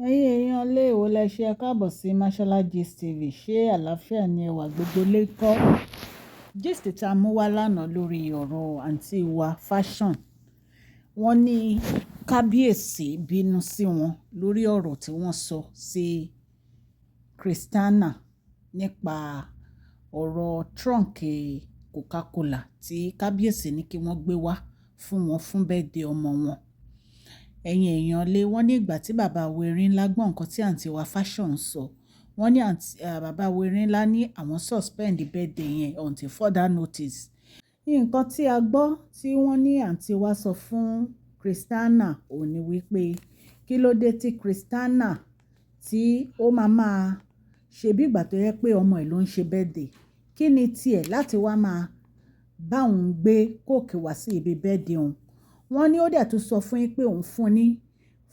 Ẹ̀yin èèyàn ilé ìwò lẹ ṣe, ẹ káàbọ̀ sí Mashola Gist TV. Ṣé àlàáfíà ni ẹwà gbogbo lè kọ́? Gist tí a mú wá lánàá lórí ọ̀rọ̀ àǹtí wa Fashion. Wọ́n ní kábíyèsí bínú sí wọn lórí ọ̀rọ̀ tí wọ́n sọ sí Christiana nípa ọ̀rọ̀ trunk Coca-Cola tí kábíyèsí ní kí wọ́n gbé wá fún wọn fún birthday ọmọ wọn. Ẹ̀yin èèyàn lé, wọ́n ní ìgbà tí bàbá Werinla gbọ́ nǹkan tí àǹtí wa Fashion sọ, wọ́n ní àǹtí, bàbá Werinla ní àwọn suspend birthday yẹn until further notice. Nǹkan tí a gbọ́ tí wọ́n ní àǹtí wa sọ fún Christiana ò ní wípé kí ló dé tí Christiana tí ó máa máa ṣe bí ìgbà tó yẹ pé ọmọ ẹ̀ ló ń ṣe birthday. Kí ni tiẹ̀ láti wá máa bá òun gbé coke wá sí ibi birthday òun? Wọ́n ní ó dẹ̀ tún sọ fún yín pé òun fún ní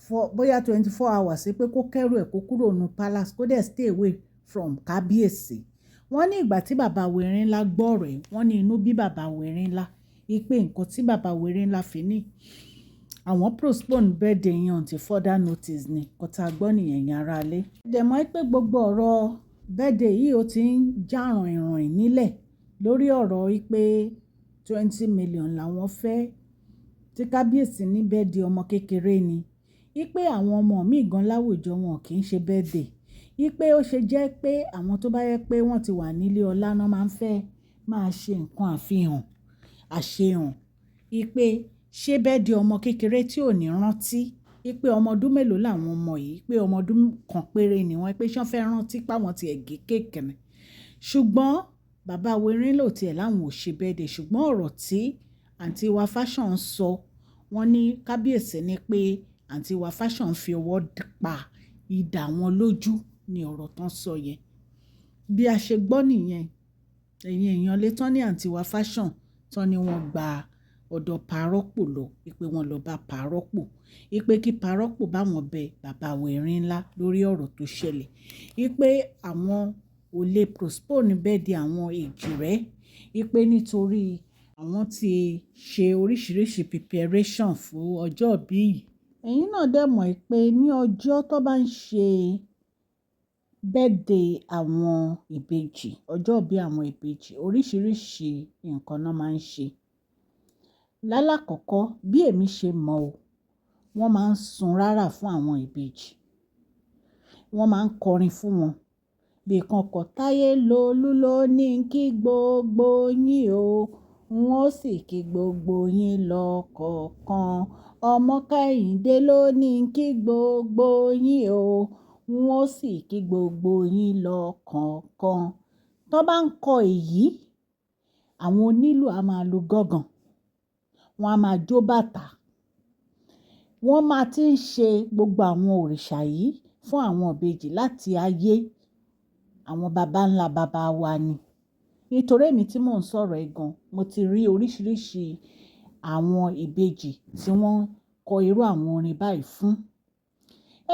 for bóyá 24 hours pé kó kẹ́rù ẹ̀, kó kúrò nínú palace, kó dẹ̀ stay away from kábíyèsí. Wọ́n ní ìgbà tí bàbá Werinla gbọ́ ọ̀rọ̀ yìí, wọ́n ní inú bí bàbá Werinla wípé nǹkan tí bàbá Werinla fi ní àwọn postpone birthday yẹn until further notice ni. Nǹkan tá a gbọ́ nìyẹn, ẹ̀yin ará ilé. Dẹ̀ mọ̀ pé gbogbo ọ̀rọ̀ birthday yìí, ó ti ń jà ròhìnròhìn nílẹ̀ lórí ọ̀rọ̀ wípé 20 million làwọn fẹ́, tí kábíyèsí ní birthday ọmọ kékeré ni. Wípé àwọn ọmọ míì gan láwùjọ, wọn kì í ṣe birthday. Wípé ó ṣe jẹ́ pé àwọn tó bá yẹ pé wọ́n ti wà nílé ọlá náà máa ń fẹ́ máa ṣe nǹkan àfihàn, àṣehàn. Wípé ṣé birthday ọmọ kékeré tí ò ní rántí wípé ọmọ ọdún mélòó làwọn ọmọ yìí, pé ọmọ ọdún kan péré ni wọ́n, pé ṣé wọ́n fẹ́ rántí pé àwọn ti ẹ̀ gé cake ni. Ṣùgbọ́n bàbá Werinla ò tiẹ̀ láwọn ò ṣe birthday. Ṣùgbọ́n ọ̀rọ̀ tí àǹtí wa Fashion sọ, wọ́n ní kábíyèsí ní pé àǹtí wa Fashion fi ọwọ́ pa idà wọn lójú ní ọ̀rọ̀ tán sọ yẹn. Bí a ṣe gbọ́ nìyẹn. Ẹ̀yin èèyàn lé, tán ní àǹtí wa Fashion tán ní wọ́n gba ọ̀dọ̀ Pàrọ́pò lọ, wípé wọ́n lọ bá Pàrọ́pò, wípé kí Pàrọ́pò bá wọn bẹ bàbá Werinla lórí ọ̀rọ̀ tó ṣẹlẹ̀, wípé àwọn ò lè postpone birthday àwọn èjìrẹ́, wípé nítorí àwọn ti ṣe oríṣiríṣi preparation fún ọjọ́ ìbí yìí. Ẹ̀yin náà dẹ̀ mọ̀ pé ní ọjọ́ tó bá ń ṣe birthday àwọn ìbejì, ọjọ́ ìbí àwọn ìbejì, oríṣiríṣi nǹkan náà máa ń ṣe. Lálákọ̀ọ́kọ́, bí èmi ṣe mọ̀ o, wọ́n máa ń sun rárá fún àwọn ìbejì. Wọ́n máa ń kọrin fún wọn. Bí kan kọ "Táyé lolú ló ní kí gbogbo yín o, n ó sì kí gbogbo yín lọ́kọ̀ọ̀kan. Ọmọ Kẹ́hìndé ló ní kí gbogbo yín o, n ó sì kí gbogbo yín lọ́kọ̀ọ̀kan." Tó bá ń kọ èyí, àwọn onílù á máa lu gángan, wọ́n á máa jó bàtà. Wọ́n máa ti ń ṣe gbogbo àwọn òrìṣà yìí fún àwọn ìbejì láti ayé àwọn baba ńlá baba wa ni. Nítorí èmi tí mò ń sọ̀rọ̀ ẹ̀ gan, mo ti rí oríṣiríṣi àwọn ìbejì tí wọ́n kọ irú àwọn orin báyìí fún.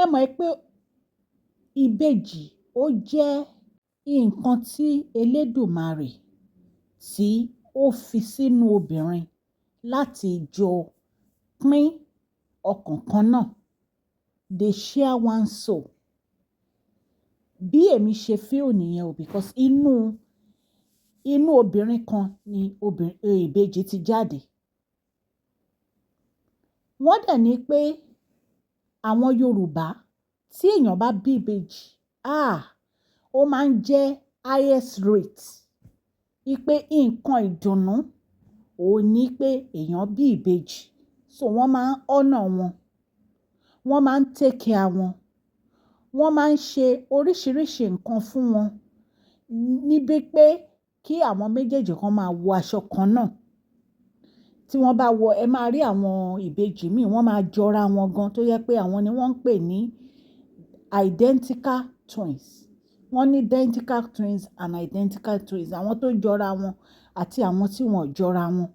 Ẹ mọ̀ pé ìbejì ó jẹ́ nǹkan tí Elédùmarè tí ó fi sínú obìnrin láti jọ pín ọkàn kan náà. They share one soul. Bí èmi ṣe feel nìyẹn o, because inú, inú obìnrin kan ni obìnrin, ìbejì ti jáde. Wọ́n dẹ̀ ní pé àwọn Yorùbá, tí èèyàn bá bí ìbejì, ah, ó máa ń jẹ́ highest rate. Wípé nǹkan ìdùnnú òun ní pé èèyàn bí ìbejì. So wọ́n máa ń honour wọn, wọ́n máa ń take care wọn, wọ́n máa ń ṣe oríṣiríṣi nǹkan fún wọn. Níbí pé kí àwọn méjèèjì kan máa wọ aṣọ kan náà. Tí wọ́n bá wọ, ẹ máa rí àwọn ìbejì míì, wọ́n máa jọra wọn gan tó jẹ pé àwọn ni wọ́n ń pè ní identical twins. Wọ́n ní identical twins and identical twins. Àwọn tó jọra wọn àti àwọn tí wọ́n ò jọra wọn.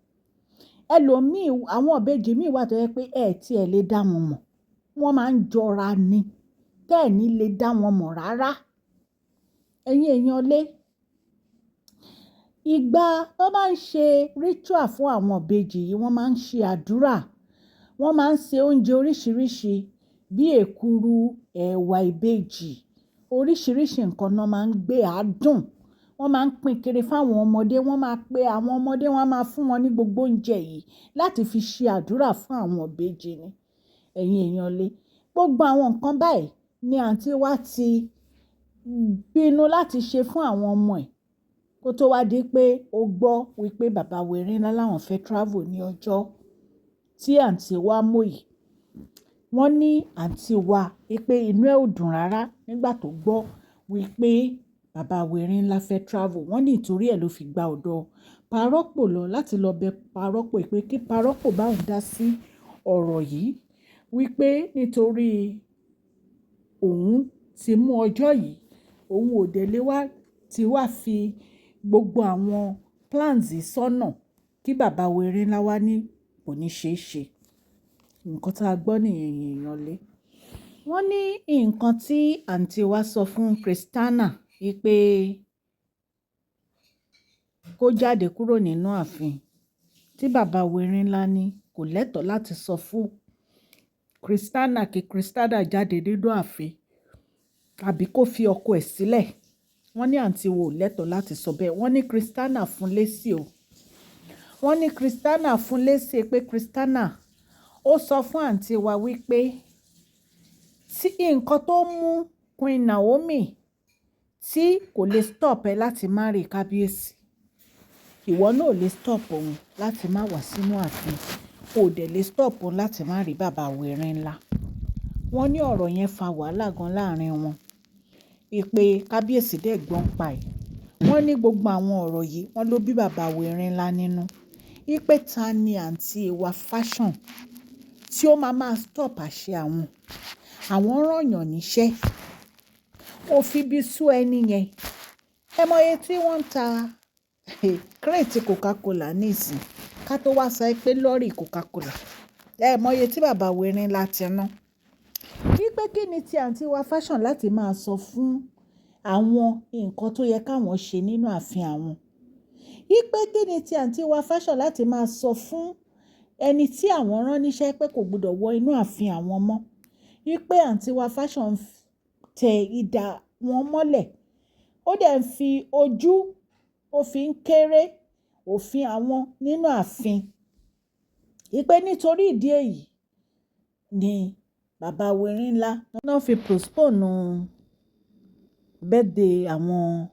Ẹlòmíì, àwọn ìbejì míì wà tó jẹ pé ẹ tí ẹ lè dá wọn mọ̀. Wọ́n máa ń jọra ni. Tẹ́ ẹ ní lè dá wọn mọ̀ rárá. Ẹ̀yin èèyàn lé. Ìgbà tó bá ń ṣe ritual fún àwọn ìbejì yìí, wọ́n máa ń ṣe àdúrà, wọ́n máa ń ṣe oúnjẹ oríṣiríṣi. bí èkuru, ẹ̀wà ìbejì, oríṣiríṣi nǹkan náà máa ń gbé adùn. Wọ́n máa ń pín kiri fún àwọn ọmọdé. Wọ́n máa pe àwọn ọmọdé, wọ́n á máa fún wọn ní gbogbo oúnjẹ yìí láti fi ṣe àdúrà fún àwọn ìbejì ni. Ẹ̀yin èèyàn lé. Gbogbo àwọn nǹkan báyìí ni àǹtí wa ti pinnu láti ṣe fún àwọn ọmọ ẹ̀ kó tó wá di pé ó gbọ́ wípé bàbá wa Erinla láwọn fẹ́ travel ní ọjọ́ tí àǹtí wa mú yìí. Wọ́n ní àǹtí wa wípé inú ẹ̀ ò dùn rárá nígbà tó gbọ́ wípé bàbá wa Erinla fẹ́ travel. Wọ́n ní ìtorí ẹ̀ ló fi gba ọ̀dọ̀ Parọ́pò lọ láti lọ bẹ Parọ́pò pé kí Parọ́pò bá òun dá sí ọ̀rọ̀ yìí, wípé nítorí òun ti mú ọjọ́ yìí, òun ò dẹ̀ lé wá tí wá fi gbogbo àwọn plans yìí sọ́nà kí bàbá wa Erinla wá ní kò ní ṣe é ṣe. Nǹkan tí a gbọ́ nìyẹn, ẹ̀yin èèyàn lé. Wọ́n ní nǹkan tí àǹtí wa sọ fún Christiana wípé kó jáde kúrò nínú ààfin, tí bàbá wa Erinla ní kò lẹ́tọ̀ọ́ láti sọ fún Christiana kí Christiana jáde nínú ààfin tàbí kó fi ọkọ ẹ̀ sílẹ̀. Wọ́n ní àǹtí wa ò lẹ́tọ̀ọ́ láti sọ bẹ́ẹ̀. Wọ́n ní Christiana fún lésì o. Wọ́n ní Christiana fún lésì pé Christiana ó sọ fún àǹtí wa wípé tí nǹkan tó mú Queen Naomi tí kò lè stop ẹ láti marry kábíyèsí, ìwọ náà ò lè stop òun láti má wá sínú ààfin. O dẹ̀ lè stop òun láti má rí bàbá wa Erinla. Wọ́n ní ọ̀rọ̀ yẹn fa wàhálà gan láàrin wọn. Wípé kábíyèsí dẹ̀ gbọ́n pa ẹ̀. Wọ́n ní gbogbo àwọn ọ̀rọ̀ yìí wọ́n ló bí bàbá wa Erinla nínú. Wípé ta ni àǹtí wa fashion tí ó máa máa stop àṣẹ àwọn. Àwọn rán yàn níṣẹ́. Ó fi bí sú ẹni yẹn. Ẹ mọ iye tí wọ́n ń ta crate Coca-Cola nísìnyí, ká tó wá sọ pé lọ́ọ̀rì Coca-Cola. Ẹ mọ iye tí bàbá wa Erinla ti ná. Wípé kí ni tí àǹtí wa fashion láti máa sọ fún àwọn nǹkan tó yẹ káwọn ṣe nínú ààfin àwọn. Wípé kí ni tí àǹtí wa fashion láti máa sọ fún ẹni tí àwọn rán níṣẹ́ pé kò gbọdọ̀ wọ inú ààfin àwọn mọ́. Wípé àǹtí wa fashion tẹ idà wọn mọ́lẹ̀. Ó dẹ̀ ń fi ojú, ó fi ń kéré òfin àwọn nínú ààfin. Wípé nítorí ìdí èyí ni bàbá wa Erinla náà fi postpone birthday àwọn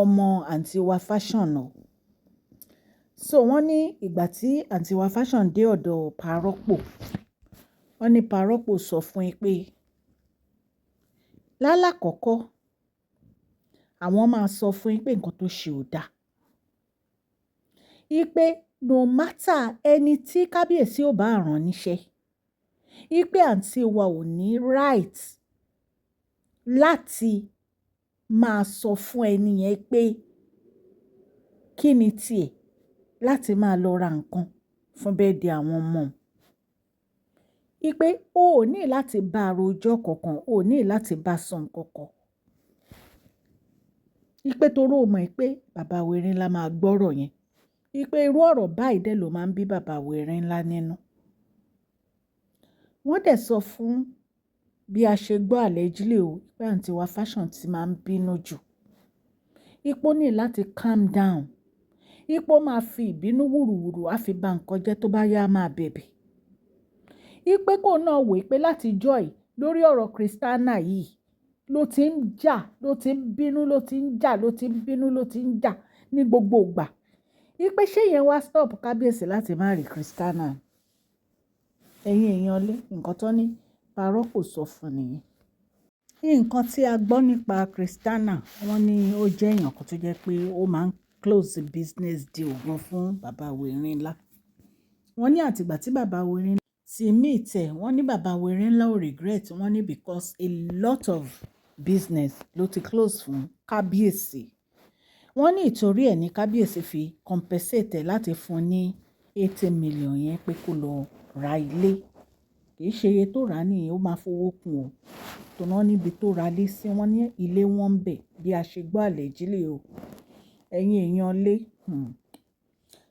ọmọ àǹtí wa fashion o. So wọ́n ní ìgbà tí àǹtí wa fashion dé ọ̀dọ̀ Parọ́pò, wọ́n ní Parọ́pò sọ fún un pé lálàkọ́kọ́ àwọn máa sọ fún yín pé nǹkan tó ṣe ò da. Wípé no matter ẹni tí kábíyèsí ò bá rán níṣẹ́, wípé àǹtí wa ò ní right láti máa sọ fún ẹni yẹn pé kí ni tiẹ̀ láti máa lọ ra nǹkan fún birthday àwọn ọmọ òun. Wípé o ò ní láti bá a rojọ́ kankan, o ò ní láti bá a sọ nǹkan kan. Wípé torí ó mọ̀ pé bàbá wa Erinla máa gbọ́rọ̀ yẹn. Wípé irú ọ̀rọ̀ báyìí dẹ̀ ló máa ń bí bàbá wa Erinla nínú. Wọ́n dẹ̀ sọ fún, bí a ṣe gbọ́ allegedly o, pé àǹtí wa fashion ti máa ń bínú jù. Wípé ó ní láti calm down. Wípé ó máa fi ìbínú wùrùwùrù á fi ba nǹkan jẹ́, tó bá yá a máa bẹ̀bẹ̀. Wípé kó náà wò pé láti ọjọ́ yìí lórí ọ̀rọ̀ Christiana yìí ló ti ń jà, ló ti ń bínú, ló ti ń jà, ló ti ń bínú, ló ti ń jà ní gbogbo ìgbà. Wípé ṣé ìyẹn wá stop kábíyèsí láti má rí Christiana? Ẹ̀yin èèyàn lé, nǹkan tó ní Parọ́pò sọ fún nìyẹn. Nǹkan tí a gbọ́ nípa Christiana, wọ́n ní ó jẹ́ èèyàn kan tó jẹ́ pé ó máa ń close business deal gan fún bàbá wa Erinla. Wọ́n ní àtìgbà tí bàbá wa Erinla ti meet ẹ̀, wọ́n ní bàbá wa Erinla ò regret. Wọ́n ní because a lot of business ló ti close fún kábíyèsí. Wọ́n ní ìtorí ẹ̀ ní kábíyèsí fi compensate ẹ̀ láti fún un ní 80 million yẹn pé kó lọ ra ilé. Kì í ṣe iye tó rà ní, ó máa fowó kún o. Torí wọ́n níbi tó ra ilé sí, wọ́n ní ilé wọn ń bẹ̀ bí a ṣe gbọ́ allegedly o. Ẹ̀yin èèyàn lé.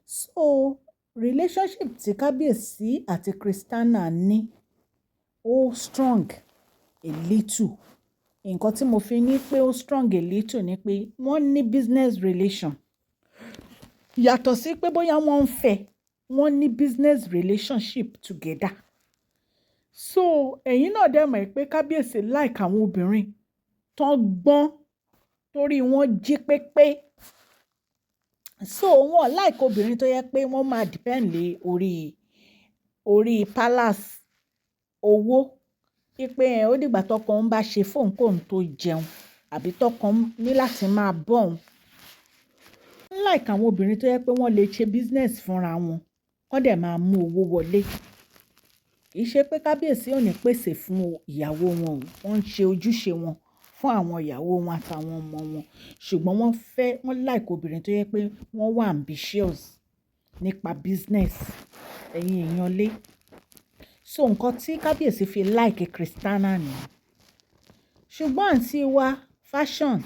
So relationship tí kábíyèsí àti Christiana ní, Ó strong a little. Nǹkan tí mo fi ní pé ó strong a little ni pé wọ́n ní business relation. Yàtọ̀ sí pé bóyá wọ́n ń fẹ́, wọ́n ní business relationship together. So ẹ̀yin náà dẹ̀ mọ̀ pé kábíyèsí like àwọn obìnrin tó gbọ́n, torí wọ́n jí pépé. So wọ́n like obìnrin tó yẹ pé wọ́n máa depend lé orí palace owó. Wípé ó dìgbà tọkọ ń bá ṣe fóun kóun tó jẹun àbí tọkọ ní láti máa bọ́ òun. Like àwọn obìnrin tó yẹ pé wọ́n lè ṣe business fúnra wọn, kó dẹ̀ máa mú owó wọlé. Kì í ṣe pé kábíyèsí ò ní pèsè fún ìyàwó wọn o. Wọ́n ń ṣe ojúṣe wọn fún àwọn ìyàwó wọn àtàwọn ọmọ wọn. Ṣùgbọ́n wọ́n fẹ́, wọ́n like obìnrin tó yẹ pé wọ́n wà ambitious nípa business. Ẹ̀yin èèyàn lé. So nǹkan tí kábíyèsí fi like Christiana nìyẹn. Ṣùgbọ́n àǹtí wa Fashion,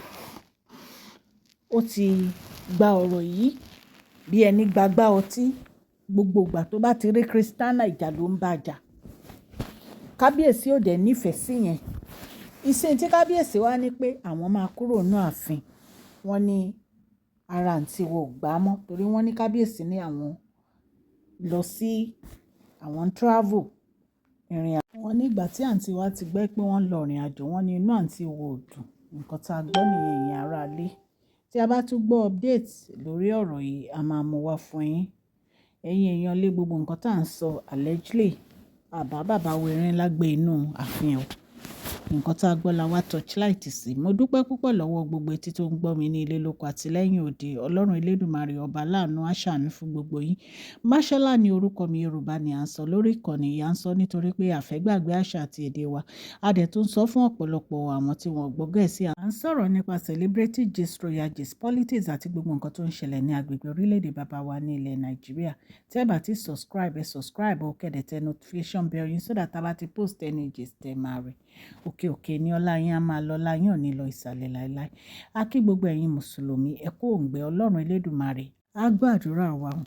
ó ti gba ọ̀rọ̀ yìí bí ẹni gbagba ọtí. Gbogbo ìgbà tó bá ti rí Christiana, ìjà ló ń bá jà. Kábíyèsí ò dẹ̀ nífẹ̀ẹ́ sí yẹn. Ìsìn tí kábíyèsí wá ní pé àwọn máa kúrò nínú ààfin, wọ́n ní ara àǹtí wa ò gbà mọ́, torí wọ́n ní kábíyèsí ní àwọn lọ sí àwọn travel ìrìn àjò. Wọ́n ní ìgbà tí àǹtí wa ti gbọ́ pé wọ́n lọ ìrìnàjò, wọ́n ní inú àǹtí wa ò dùn. Nǹkan tí a gbọ́ nìyẹn, ẹ̀yin ará ilé. Tí a bá tún gbọ́ update lórí ọ̀rọ̀ yìí, a máa mú wá fún yín. Ẹ̀yin èèyàn lé, gbogbo nǹkan tí à ń sọ allegedly, àbá bàbá wa Erinla gbé inú ààfin o. Nǹkan tí a gbọ́ la wá torchlight sí. Mo dúpẹ́ púpọ̀ lọ́wọ́ gbogbo etí tó ń gbọ́ mi ní ilé lóko àti lẹ́yìn odi. Ọlọ́run Elédùmarè ọba láàánú á ṣàánú fún gbogbo yín. Máṣọ́lá ni orúkọ mi. Yorùbá ni à ń sọ lórí ìkànnì yìí. À ń sọ nítorí pé a fẹ́ gbàgbé àṣà àti èdè wa. A dẹ̀ tún sọ fún ọ̀pọ̀lọpọ̀ àwọn tí wọ́n gbọ́ Gẹ̀ẹ́sì. À ń sọ̀rọ̀ nípa celebrity gist, royal gist, politics àti gbogbo nǹkan tó ń ṣẹlẹ̀ ní agbègbè orílẹ̀-èdè bàbá wa ní ilẹ̀ Nàìjíríà. Tí ẹ bá ti subscribe, ẹ subscribe o, kẹ́ dẹ̀ tẹ notification bell yín so that a bá ti post any gist, ẹ máa rí. Òkè òkè ní ọlá yín á máa lọ, ọlá yín ò ní lọ ìsàlẹ̀ láéláé. A kí gbogbo ẹ̀yin Mùsùlùmí, ẹ kú òǹgbẹ. Ọlọ́run Elédùmarè á gbàdúrà wa o.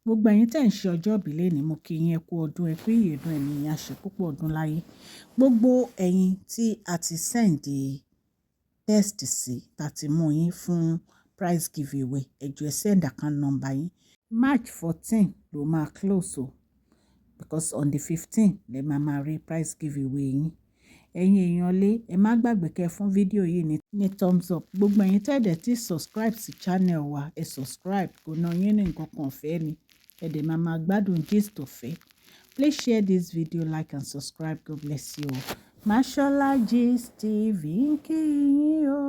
Gbogbo ẹ̀yin tí ẹ̀ ń ṣe ọjọ́ ìbí lónìí, mo kí yín, ẹ kú ọdún, ẹ kú ìyèdún, ẹ̀mí yín á ṣe púpọ̀ ọdún láyé. Gbogbo ẹ̀yin tí a ti send text sí, tá ti mú yín fún prize giveaway, ẹ jọ̀ọ́ ẹ send account number yín. March 14 ló máa close o, because on the 15 lẹ máa máa rí prize giveaway yín. Ẹ̀yin èèyàn lé, ẹ má gbàgbé kẹ́ fún fídíò yìí ní thumbs up. Gbogbo ẹ̀yin tẹ́ dẹ̀ ti subscribe sí channel wa, ẹ subscribe, kò ná yín ní nǹkan kan, ọ̀fẹ́ ni. Ẹ dẹ̀ máa máa gbádùn gist ọ̀fẹ́. Please share this video, like and subscribe. God bless you all. Mashola Gist TV ń kí yín o.